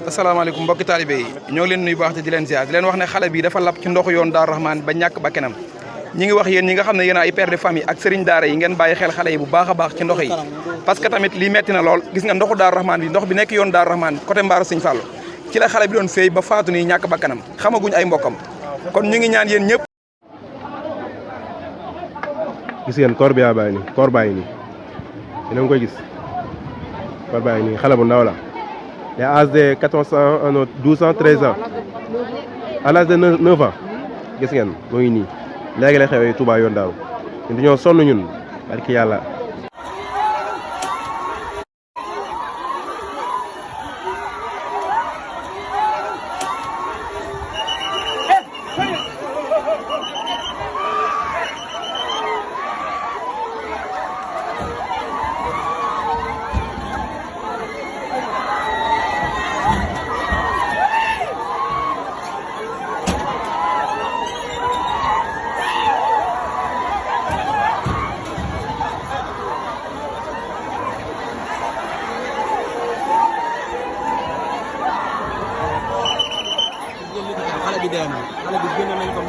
asalaamaaleykum mbokki taalibe yi ñoo ngi leen nuyu baax te di leen ziar di leen wax ne xale bi dafa lab ci ndoxu yoon Daaru Rahman ba ñàkk bakkanam ñi ngi wax yéen ñi nga xam ne yéen ay père de famille ak sëriñ daara yi ngeen bàyyi xel xale yi bu baax a baax ci ndox yi parce que tamit lii metti na lool gis nga ndoxu Daaru Rahman bi ndox bi nekk yoon Daaru Rahman côté mbaaru Sëñ Fallu ci la xale bi doon féey ba faatu nii ñàkk bakkanam xamaguñ ay mbokkam kon ñu ngi ñaan yéen ñëpp gis ngeen koor bi yaa bàyyi nii koor bàyyi nii yéen a ngi koy gis koor bàyyi nii xale bu ndaw la il a âge de 14 ans non 12 ans 13 ans à l'âge de 9 ans gis ngeen moo ngi nii léegi la xewee Touba yoon daaw ñun dañoo sonn ñun barki yàlla. xale bi dee na xale bi génn nañ ko